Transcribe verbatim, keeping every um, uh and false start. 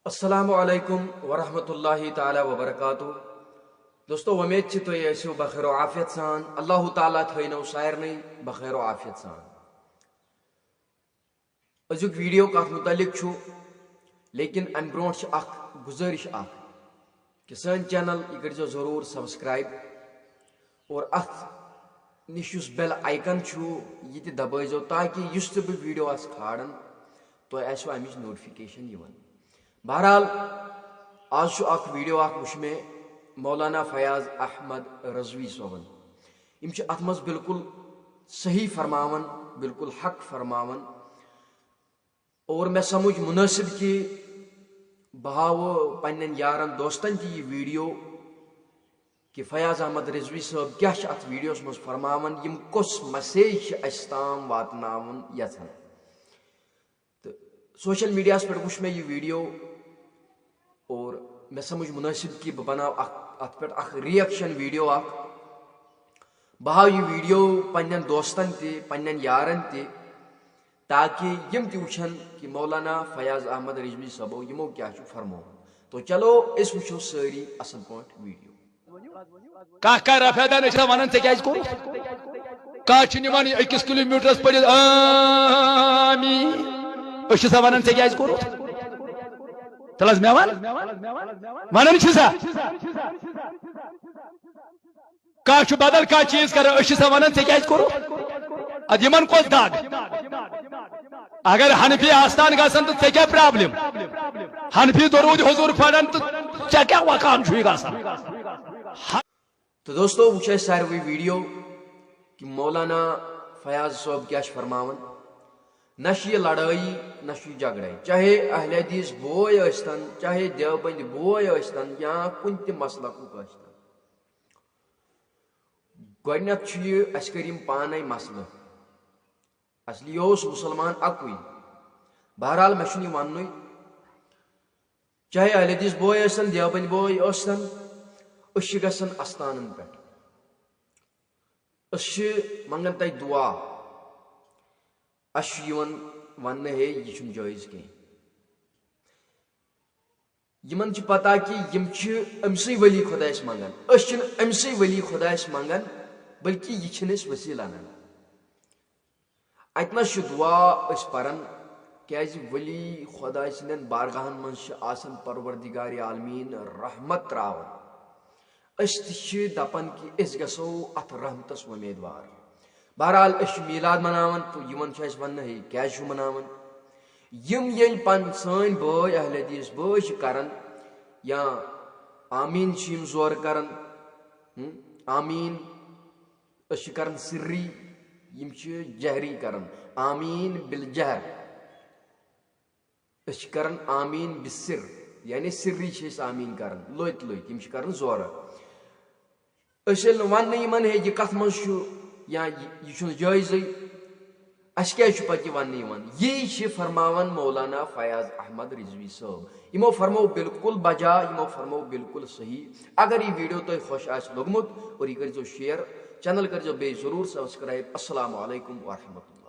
السلام علیکم ورحمۃ اللہ تعالی وبرکاتہ۔ دوستو، وۄمید چھِ تُہۍ ٲسِو بخیر و عافیت سان۔ اللہ تعالیٰ تھٲینو سارنٕے بخیر و عافیت سان۔ أزیُک ویڈیو کتھ متعلق چھُ، لیکن امہِ برونٛٹھ چھِ اکھ گُزٲرِش اکھ کہِ سٲنۍ چینل یہِ کٔرۍزیو ضروٗر سبسکرائب اور اتھ نِش یُس بیل آیکن چھُ، یہِ تہِ دبٲیزیو، تاکہِ یُس تہِ بہٕ ویڈیو آسہٕ کھالان، تۄہہِ آسِوٕ امِچ نوٹیفکیشن یِوان۔ بہرحال، آز چھُ اکھ ویڈیو اکھ وٕچھ مےٚ مولانا فیاض احمد رضوی صٲبن۔ یِم چھِ اتھ منٛز بالکل صحیح فرماوان، بالکل حق فرماوان۔ اور مےٚ سمجھ مناسب کہِ بہٕ ہاوٕ پننٮ۪ن یارن دوستن تہِ یہِ ویڈیو کہِ فیاض احمد رضوی صٲب کیٛاہ چھِ اتھ ویڈیوس منٛز فرماوان، یِم کۄس مسیج چھِ اسہِ تام واتناوُن یژھان۔ تہٕ سوشل میڈیاہس پٮ۪ٹھ وٕچھ مےٚ یہِ ویڈیو اور مےٚ سمجھ مناسب کہِ بہٕ بناو اکھ، اتھ پٮ۪ٹھ اکھ ریئیکشن ویڈیو اکھ۔ بہٕ ہاوٕ یہِ ویڈیو پننٮ۪ن دوستن تہِ، پننٮ۪ن یارن تہِ، تاکہِ یِم تہِ وٕچھن کہِ مولانا فیاض احمد رضوی صٲبو یِمو کیٛاہ چھُ فرمومُت۔ تو چلو، أسۍ وٕچھو سٲری اصل پٲٹھۍ ویڈیو۔ کانٛہہ کانٛہہ رفیدان، أسۍ چھِ سا ونان، ژےٚ کیٛازِ کوٚرُتھ؟ کانٛہہ چھُ نِوان أکِس کِلوٗ میٖٹرس پٔرِتھ، آمیٖن۔ أسۍ چھِ سا ونان، ژےٚ کیٛازِ کوٚرُتھ؟ تَلہٕ حظ مےٚ وَن۔ ونان چھِ سا؟ کانٛہہ چھُ بدل کانٛہہ چیٖز کران، أسۍ چھِ سا ونان، ژےٚ کیٛازِ کوٚرُتھ؟ ادٕ یِمن کۄس دگ؟ اگر حنفی آستان گژھن تہٕ ژےٚ کیٛاہ پرابلم؟ حنفی درود حضور پرن تہٕ ژےٚ کیٛاہ وقام چھُے گژھان؟ تہٕ دوستو، وٕچھ اَسہِ ساروٕے ویڈیو کہِ مولانا فیاض صٲب کیٛاہ چھِ فرماوان۔ نہ چھِ یہِ لڑٲیی، نہ چھُ یہِ جھگڑے، چاہے اہل حدیث بوے ٲسۍتن، چاہے دیوبند بوے ٲسۍتن، یا کُنہِ تہِ مسلکُک ٲسۍتن۔ گۄڈٕنیتھ چھُ یہِ، اَسہِ کٔرۍ یِم پانے مسلہٕ۔ اصلی اوس مسلمان اکُے۔ بہرحال، مےٚ چھُنہٕ یہِ وننُے، چاہے اہل حدیث بوے ٲسۍتن، دیوبند بوے ٲسۍتن، أسۍ چھِ گژھان استانن پٮ۪ٹھ، أسۍ چھِ منگان تتہِ دعا، اَسہِ چھُ یِوان وننہٕ، ہے، یہِ چھُنہٕ جٲیز کینٛہہ۔ یِمن چھِ پتہ کہِ یِم چھِ أمسٕے ولی خۄدایس منگان، أسۍ چھِنہٕ أمسٕے ولی خۄدایس منگان، بلکہِ یہِ چھِنہٕ أسۍ وسیلہٕ انان۔ اتہِ نس چھِ دعا أسۍ پران، کیازِ ولی خۄداے سٕنٛدٮ۪ن بارگاہن منٛز چھِ آسان پروردگار عالمین رحمت تراوان۔ أسۍ تہِ چھِ دپان کہِ أسۍ گژھو اتھ رحمتس وۄمیدوار۔ بہرحال، أسۍ چھِ میلاد مناوان تہٕ یِمن چھُ اَسہِ وننہٕ، ہے، کیازِ چھِو مناوان؟ یِم ییٚلہِ پن-، سٲنۍ بٲے اہل حدیث بٲے چھِ کران یا آمیٖن چھِ یِم زورٕ کران، ہم، آمیٖن، أسۍ چھِ کران سِرّی، یِم چھِ جہری کران، آمیٖن بالجہر۔ أسۍ چھِ کران آمیٖن بِسِر، یعنی سِرّی چھِ أسۍ آمیٖن کران، لٔتۍ لٔتۍ، یِم چھِ کران زورٕ۔ أسۍ ییٚلہِ نہٕ وَننہٕ یِمن، ہے، یہِ کَتھ منٛز چھُ یا یہِ، یہِ چھُنہٕ جٲیزٕے، اَسہِ کیٛازِ چھُ پَتہٕ یہِ وَننہٕ یِوان؟ یی چھِ فرماوان مولانا فیاض احمد رضوی صٲب۔ یِمو فرموو بالکل بجا، یِمو فرموو بالکل صحیح۔ اگر یہِ ویڈیو تۄہہِ خۄش آسہِ لوٚگمُت اور یہِ کٔرۍزیو شیئر، چینل کٔرۍزیو بیٚیہِ ضروٗر سبسکرائب۔ السلام علیکم ورحمۃ اللہ۔